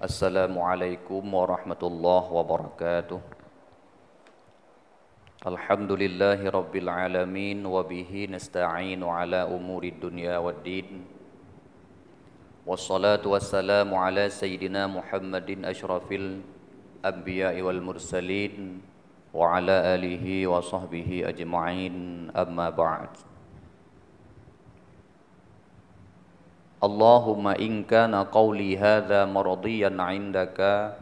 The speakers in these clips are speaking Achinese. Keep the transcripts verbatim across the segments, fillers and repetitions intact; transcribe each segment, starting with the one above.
Assalamualaikum warahmatullahi wabarakatuh. Alhamdulillahi rabbil alamin, wa bihi nasta'inu ala umuri dunya waddin. Wassalatu wassalamu ala sayyidina Muhammadin asyrafil anbiya'i wal mursalin, wa ala alihi wa sahbihi ajma'in, amma ba'd. Allahumma in kana qawli hadza mardiyan 'indaka,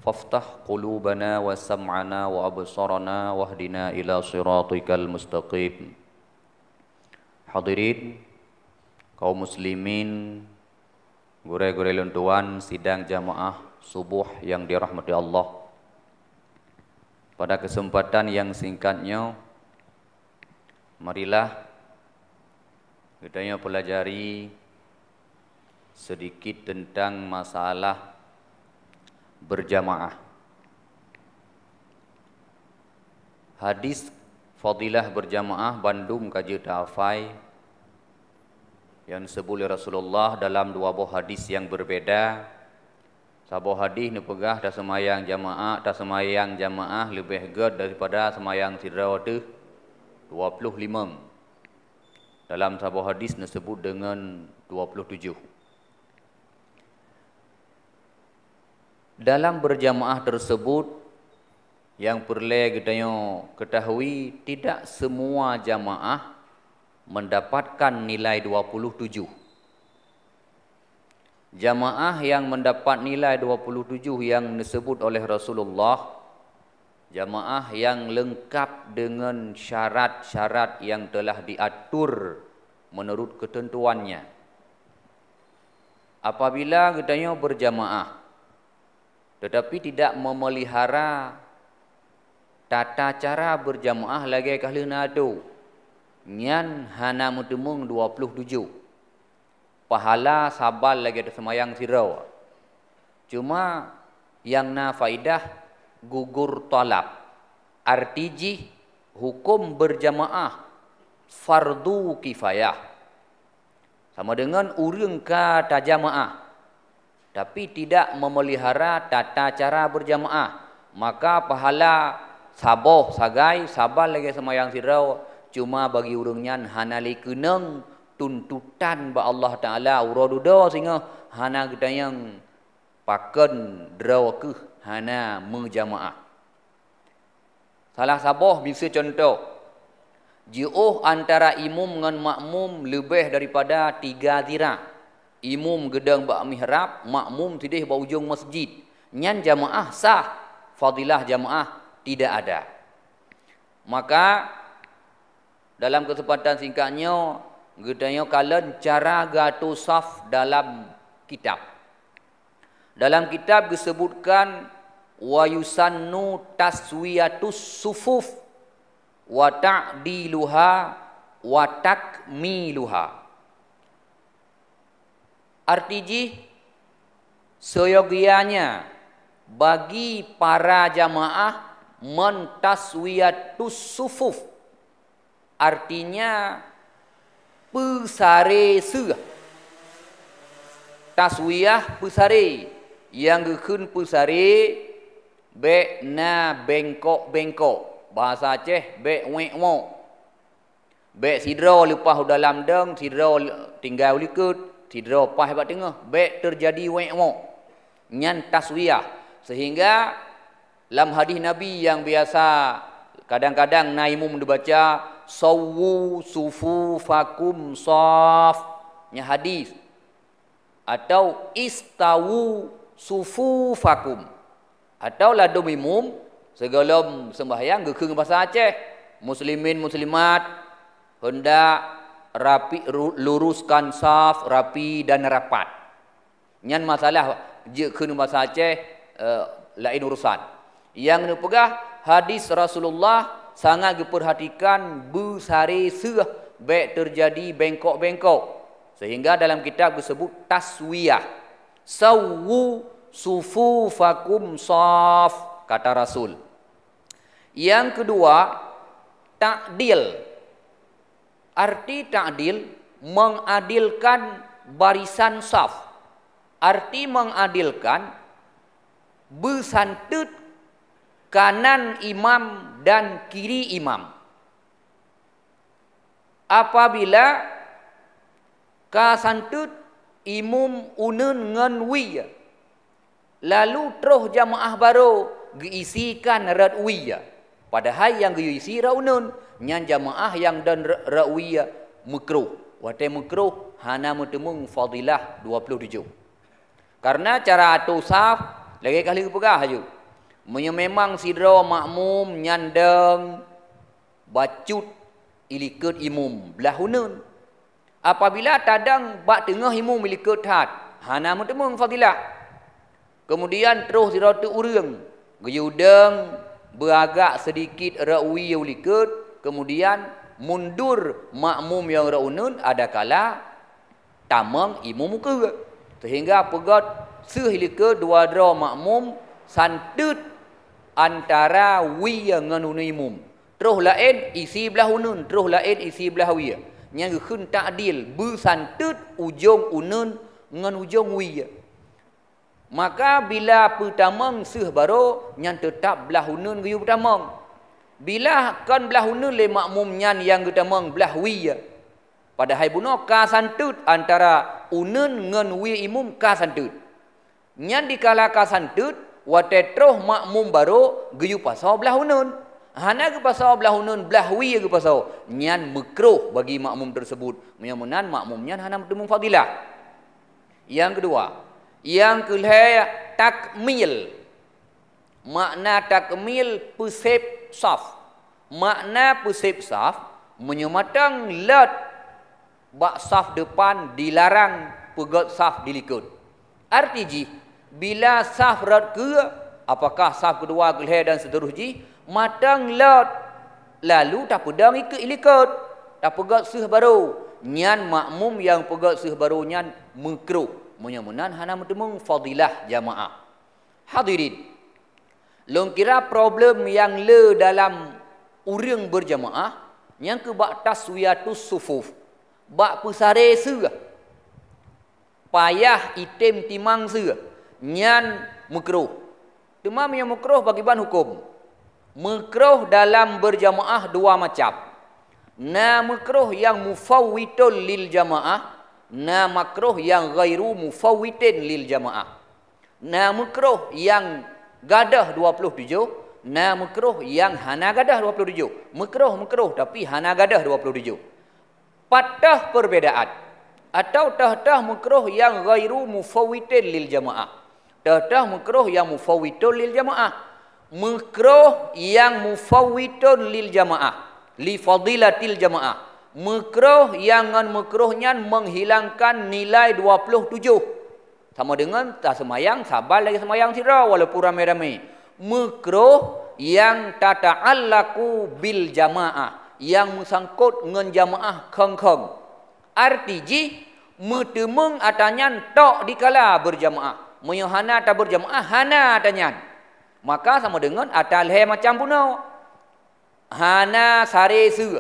faftah qulubana wa sam'ana wa absarana wahdina ila siratikal mustaqim. Hadirin kaum muslimin, gurée-gurée lôn tuan sidang jamaah subuh yang dirahmati Allah. Pada kesempatan yang singkat nyoe, marilah geutanyoe pelajari sedikit tentang masalah berjamaah. Hadis fadilah berjamaah bandum ka jeuet tahafai yang disebut oleh Rasulullah dalam dua boh hadis yang berbeda. Saboh hadis neupeugah taseumayang jamaah, taseumayang jamaah leubeh gét daripada seumayang sidroe teuh dua ploh limong. Dalam saboh hadis neusebut deungon dua ploh tujoh. Dalam berjamaah tersebut, yang peureulée geutanyoe ketahui, tidak semua jamaah mendapatkan nilai dua puluh tujuh. Jamaah yang mendapat nilai dua puluh tujuh yang disebut oleh Rasulullah, jamaah yang lengkap dengan syarat-syarat yang telah diatur menurut ketentuannya. Apabila geutanyoe berjamaah, tetapi tidak memelihara tata cara berjamaah lagée ka lheueh na atô, nyan hana meuteumeung dua ploh tujoh. Pahala saban lagée taseumayang sidroe. Cuma nyang na faidah gugur talab. Arti jih huköm berjamaah fardu kifayah. Sama deungon ureuëng ka tajamaah, tapi tidak memelihara tata cara berjamaah, maka pahala saboh sagai saban lagée seumayang sidroe, cuma bagi ureuëng nyan hana lé keunong tuntutan bak Allah Taala uroe dudoe singoh hana geutanyong pakon droe keuh hana meujamaah. Salah saboh miseue cuntoh, jiôh antara imum ngon makmum leubeh daripada tiga zira. Imum geudong bak mihrab, makmum sideh bak ujong masjid. Nyan jamaah sah, fadilah jamaah tidak ada. Maka, dalam keuseumpatan singkat nyoe, geutanyoe kalon cara geuatô saf dalam kitab. Dalam kitab geuseubutkan, "Wa yusannu taswiyatus sufuf, wa ta'diluha, wa takmiluha." Arti jih, seyogianya bagi para jamaah mentaswiyatus sufuf, artinya peusaré seuh. Taswiyah peusaré, nyang geukheun peusaré, bék na bengkok-bengkok, bahasa Aceh bék wék-wok. Bék sidroe leupah u dalam dong, sidroe tinggai u likot, sidroe paih bak teungoh, bék teujadi wék-wok. Nyan taswiyah. Sehingga lam hadis Nabi nyang biasa kadang-kadang na imum neubaca, "Sawwu sufufakum shaf." Nyan hadis. Atau, "Istawu sufufakum." Atau ladôm imum sigohlom seumbahyang geukheun bahasa Aceh, "Muslimin muslimat, hendak rapi, ru-, luruskan saf rapi dan rapat." Nyan masalah jeuet kheun bahasa Aceh, eh, laén urusan. Nyang neupeugah hadis Rasulullah sangat geupeurhatikan beusaré seuh bék teujadi bengkok-bengkok. Sehingga dalam kitab geuseubut taswiyah. "Sawwu sufufakum shaf," kata Rasul. Nyang keudua, ta'dil. Arti ta'dil, mengadilkan barisan saf. Arti mengadilkan, Beusanteut kanan imam dan kiri imam. Apabila ka santeut imum uneuen ngon wie, lalu troh jamaah barô geuisikan rot wie, padahai nyang geuisi rot uneuen, nyan jamaah nyang don rot wie meukruh. Watée meukruh hana meuteumeung fadilah dua ploh tujoh. Kareuna cara atô saf lagée ka lheueh geupeugah laju. Meunyoe memang sidroe makmum nyandang bacut ilikot imum blah uneuen, apabila tadang bak teungoh imum ilikot that, hana meuteumeung fadilah. Keumudian troh sidroe teuk ureuëng geuyue udeueng beuagak seudikit rot wie u likot, keumudian mundur makmum nyang rot uneuen adakala tamong imum ukeue, seuhingga peugét seuh ilikot dua droe makmum santeut antara wie ngon uneuen imum. Troh laén isi blah uneuen, troh laén isi blah wie. Nyang geukheun takdil beusanteut ujong uneuen ngon ujong wie. Maka bila peutamong seuh barô, nyan teutab blah uneuen geuyue peutamong. Bila kon blah uneuen lé makmum nyan nyang geutamong blah wie, padahai bunoe ka santeut antara uneuen ngon wie imum ka santeut. Nyan dikala ka santeut, watée troh makmum barô geuyue pasoe blah uneuen. Hana geupasoe blah uneuen, blah wie geupasoe. Nyan meukroh bagi makmum teuseubut. Meunyoe meunan makmum nyan hana meuteumeung fadilah. Nyang keudua, nyang keulhée takmil. Makna takmil peuseb saf. Makna peuseb saf, meunyoe mantong lôt bak saf depan dilarang peugét saf dilikot. Arti jih, bila saf rot keue, apakah saf keudua, keulhée dan seuterus jih, mantong lôt, lalu tapeudong ikeue ilikot, tapeugét seuh barô, nyan makmum nyang peugét seuh barô nyan meukroh. Meunyoe meunan hana meuteumeung fadilah jamaah. Hadirin, lôn kira problem nyang le dalam ureuëng beujamaah nyang keu bak taswiyatus sufuf, bak peusaré seuh, payah item timang seuh, nyan meukroh. Teuma meunyoe meukroh pakriban huköm? Meukroh dalam beujamaah dua macam. Na meukroh nyang mufawwitun lil jamaah, na makroh nyang ghairu mufawwitin lil jamaah. Na meukroh nyang gadôh dua ploh tujoh, na meukroh nyang hana gadôh dua ploh tujoh. Meukroh, meukroh, tapi hana gadôh dua ploh tujoh. Pat teuh perbedaan, atau teuh-teuh meukroh nyang ghairu mufawwitin lil jamaah, teuh-teuh meukroh nyang mufawwitun lil jamaah. Meukroh nyang mufawwitun lil jamaah, li fadilatil jamaah. Meukroh nyang ngon meukroh nyan menghilangkan nilai dua ploh tujoh. Sama deungon taseumayang saban lagée seumayang sidroe walaupun ramé-ramé. Meukroh nyang tata'allaqu bil jamaah, nyang meusangkot ngon jamaah khong-khong. Arti jih, meuteumeung atra nyan tok dikala beujamaah. Meunyoe hana tabeujamaah, hana atra nyan. Maka sama deungon atra lhée macam bunoe. Hana saré seuh,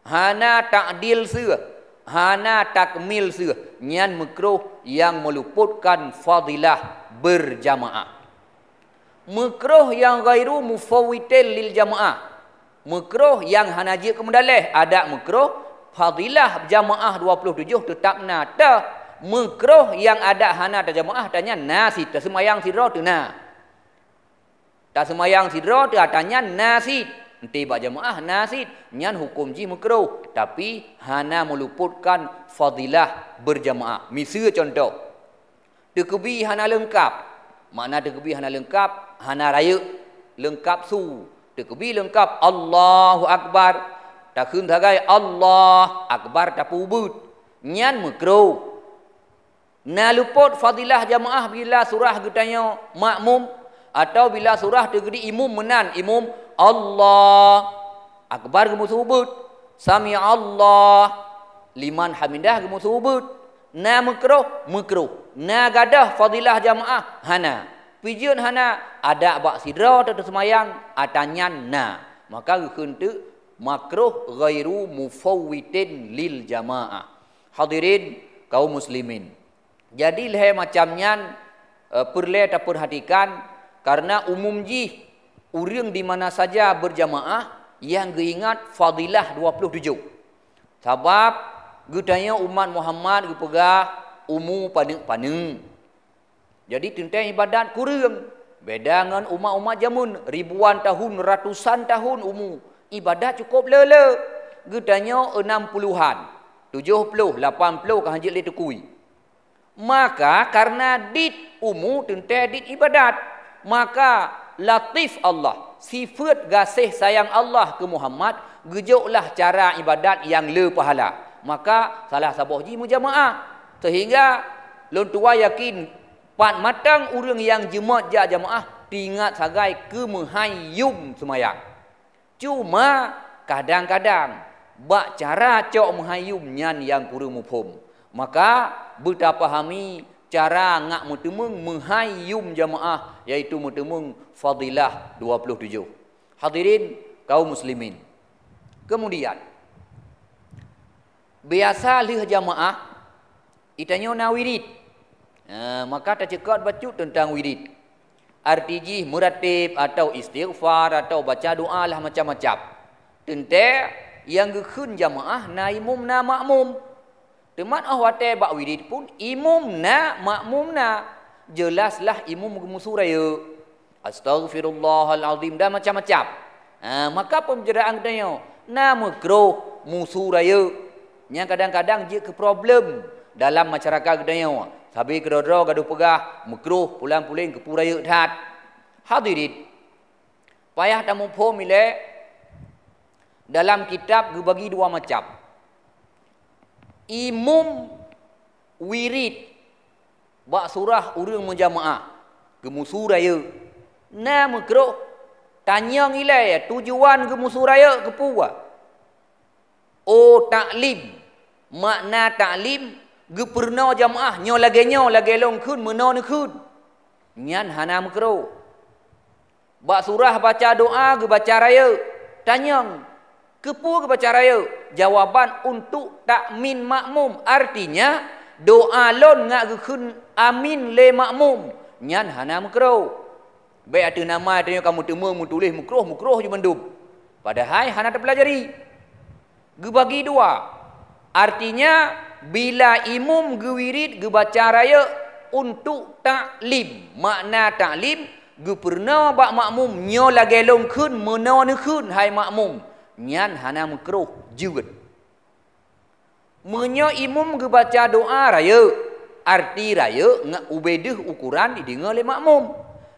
hana takdil seuh, hana takmil seuh, nyan meukroh nyang meuluputkan fadilah beujamaah. Meukroh nyang ghairu mufawwitin lil jamaah, meukroh nyang hana jeuet keu meudaléh, adak meukroh, fadilah jamaah dua ploh tujoh teutab na teuh, meukroh nyang adak hana tajamaah atra nyan na cit, taseumayang sidroe teuna. Taseumayang sidroe teuh atra nyan na cit, enté bak jamaah na cit, nyan huköm jih meukroh, tapi hana meuluputkan fadilah beujamaah. Miseue cuntoh, teukeubi hana leungkab, makna teukeubi hana leungkab, hana rayeuk leungkab su. Teukeubi leungkab Allahu Akbar, takheun sagai Allah Akbar tapeubuet, nyan meukroh. Na lupot fadilah jamaah bila surah geutanyoe makmum, atau bila surah teugeuti imum meunan, imum Allah Akbar geumeuseubut, Sami Allah liman hamidah geumeuseubut. Na meukroh? Meukroh. Na gadôh fadilah jamaah? Hana. Pijeut hana, adak bak sidroe teuh taseumayang, atra nyan na. Maka geukheun teuk makroh ghairu mufawwitin lil jamaah. Hadirin kaum muslimin. Jadi lhée macam nyan, eh, peureulée tapeurhatikan Karena umum jih, ureuëng di mana saja berjamaah nyang geuingat fadilah dua puluh tujoh. Sabab geutanyoe umat Muhammad geupeugah umu paneuk-paneuk. Jadi teuntée ibadat kureueng. Beda ngon umat-umat jameun, ribuan tahun, ratusan tahun umu. Ibadat cukup le-le. Geutanyoe enam puluhan, tujoh puluh, lapan puluh ka hanjeuet lé tukui. Maka karena dit umu teuntée dit ibadat, maka latif Allah, sifeuet gaséh sayang Allah keu Muhammad, geujoklah cara ibadat nyang le pahala. Maka salah saboh jih meujamaah. Sehingga lôn tuwa yakin, pat mantong ureuëng nyang jeuet jak jamaah teuingat sagai keu meuhai yum seumayang. Cuma kadang-kadang bak cara cok meuhai yum nyan nyang kureueng muphom. Maka beutapahami cara ngak meuteumeung meuhai yum jamaah, yaitu meuteumeung fadilah dua puluh tujoh. Hadirin kaum muslimin. Kemudian, biasa lheueh jamaah, geutanyoe na wirid. Ha, maka taceukot bacut teuntang wirid. Arti jih meuratib atau istighfar atau baca doa lah macam-macam. Teuntée nyang geukheun jamaah na imum na makmum. Teuma óh watée bak wirid pun imum na, makmum na. Jelaslah imum geumusu rayeuk. Astaghfirullahalazim dan macam-macam. Ha, maka peubedaan geutanyoe na meukroh musu rayeuk. Nyang kadang-kadang jeuet keu problem dalam masyarakat geutanyoe. Sabe keudroe-droe gadoh peugah meukroh pulang-puléng keupeue rayeuk that. Hadirin, payah tamuphom ilée dalam kitab geubagi dua macam. Imum wirid bak surah ureuëng meujamaah, geumusu rayeuk. Na meukroh, tanyong ilée tujuan geumusu rayeuk keupeue? Oh, taklim. Makna taklim, geupeurunoe jamaah nyoe lagée nyoe, lagée lôn kheun meunoe neukheun. Nyan hana meukroh. Bak surah baca doa geubaca rayeuk. Tanyong, keupeue geubaca rayeuk? Jawaban untuk takmin makmum. Artinya, doa lôn ngak geukheun amin lé makmum. Nyan hana meukroh. Bék ateueh nama tanyoe kamoe teuma meutuléh meukroh-meukroh ju mandum. Padahai hana tapeulajari. Geubagi dua. Artinya, bila imum geuwirid geubaca rayeuk untuk taklim. Makna taklim, geupeurunoe bak makmum nyoe lagée lôn kheun meunoe neukheun hai makmum. Nyan hana meukroh jeuet. Meunyoe imum geubaca doa rayeuk, arti rayeuk ngat ubé deuh ukoran ideungoe lé makmum.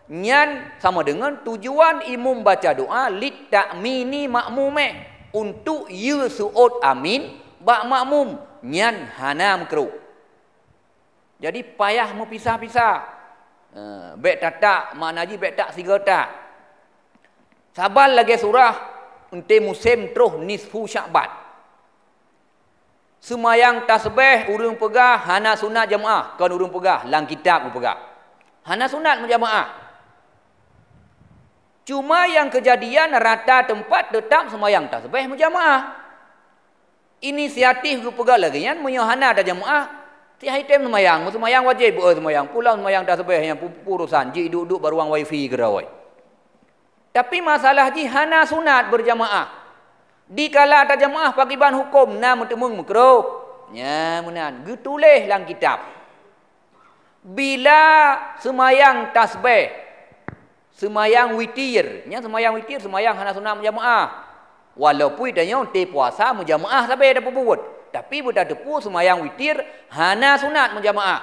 Nyan sama deungon tujuan imum baca doa lit takmini makmumeh, untuk yue seuôt amin bak makmum, nyan hana meukroh. Jadi payah meupisah-pisah. Eh, bék tatak, makna jih bék tak sigoe tak. Saban lagée surah, eunté musém troh nisfu Sya'ban. Seumayang tasbéh ureuëng peugah hana sunat jamaah, kon ureuëng peugah, lam kitab geupeugah. Hana sunat meujamaah. Cuma nyang keujadian rata teumpat teutap seumayang tasbéh meujamaah. Inisiatif geupeugah lagée nyan meunyoe hana tajamaah, tieb hai tem seumayang, meuseumayang wajéb beu seumayang, pulang seumayang tasbéh nyang pu-, pu urosan, jiduek-duek bak ruang wifi keudroe. Tapi masalah jih hana sunat beurjamaah. Dikala tajamaah pakriban huköm na meuteumeung meukroh. Nya meunan, geutuléh lam kitab. Bila seumayang tasbéh, seumayang witir, nyan seumayang witir, seumayang hana sunat meujamaah. Walaupun tanyoe teupuasa meujamaah sabe tapeubuet, tapi beutateupeue seumayang witir hana sunat meujamaah.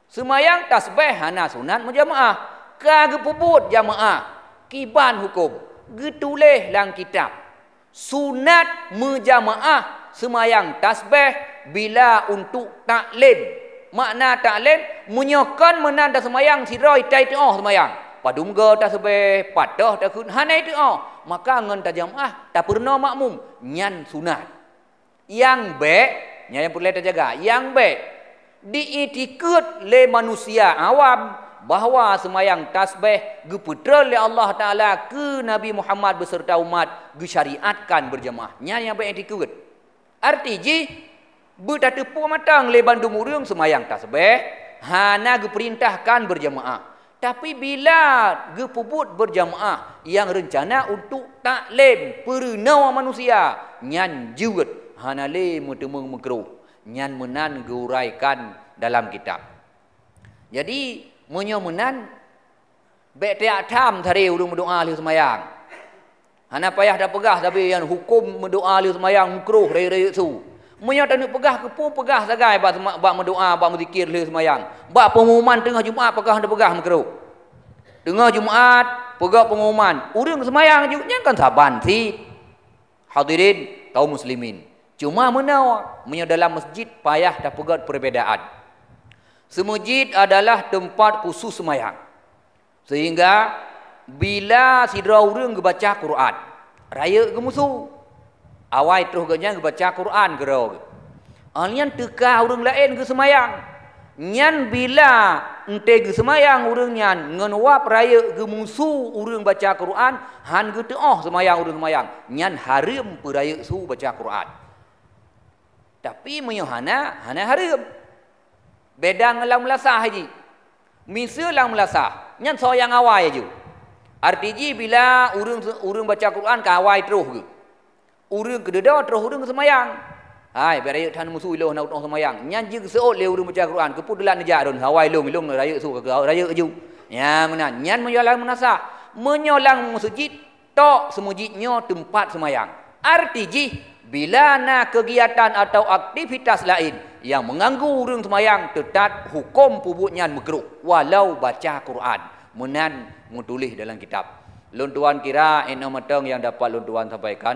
Seumayang tasbéh hana sunat meujamaah, ka geupeubuet jamaah, kiban huköm, geutuléh lam kitab. Sunat meujamaah seumayang tasbéh bila untuk taklim. Makna taklim, meunyoe kon meunan taseumayang sidroe tai teuôh seumayang, padum goe tasbéh, pat tôh takheun hana teuôh, maka ngon tajamaah tapeurunoe makmum, nyan sunat. Nyang bék, nyan nyang peureulée tajaga, nyang bék diitikeuet lé manusia awam bahwa seumayang tasbéh geupeutrön lé Allah Taala keu Nabi Muhammad beuseureuta umat geusyariatkan beurjamaah. Nyan nyang bék itikeuet. Arti jih, beutateupeue mantong lé bandum ureuëng seumayang tasbéh hana geupeurintahkan beurjamaah. Tapi bila geupeubuet berjamaah nyang reuncana untuk taklim, peurunoe manusia, nyan jeuet, hana lé meuteumeung meukruh. Nyan meunan geuuraikan dalam kitab. Jadi, meunyoe meunan, bék tiak tham sabe ureuëng meudoá lheueh seumayang. Hana payah tapeugah sabe nyan huköm meudoá lheueh seumayang meukruh rayeuk-rayeuk su. Meunyoe taneuk peugah, keupeue peugah sagai bak seuma-, bak meudoá, bak meuzikir lheueh seumayang. Bak peungumuman teungoh Jumat pakon tapeugah meukruh. Teungoh Jumat, peugah peungumuman, ureuëng seumayang ju, nyan kan saban cit. Hadirin kaum muslimin. Cuma meunoe, meunyoe dalam masjid payah tapeugét perbedaan. Seumeujid adalah teumpat khusus seumayang. Sehingga bila sidroe ureuëng geubaca Quran, rayeuk geumusu. Awai troh geuhnyan geubaca Quran keudroe geuh. Óh lheueh nyan teuka ureuëng laén geuseumayang. Nyan bila enté geuseumayang ureuëng nyan ngon wab rayeuk geumusu ureuëng baca Quran, hán geuteuôh seumayang ureuëng seumayang, nyan hareuem peurayeuk su baca Quran. Tapi meunyoe hana, hana hareuem. Beda ngon lam meulasah jih. Miseue lam meulasah, nyan soe nyang awai aju. Arti jih bila ureuëng, ureuëng baca Quran ka awai troh geuh. Ureuëng keududoe troh ureuëng seumayang. Hai, bék rayeuk that musu ilôn hana kuteungoh seumayang. Nyan jih geuseuôt lé ureuëng baca Quran, keupeue deulat neujak lôn, awai lôn, ilôn rayeuk su ka rayeuk aju. Nyan meunan, nyan meunyoe lam meulasah. Meunyoe lam meuseujid, tok seumeujid nyoe teumpat seumayang. Arti jih, bila na keugiatan atawa aktivitas laén nyang meuganggu ureuëng seumayang, teutab huköm peubuet nyan meukruh, walau baca Quran. Meunan meutuléh dalam kitab. Lôn tuan kira inoe mantong nyang dapat lôn tuan sampaikan.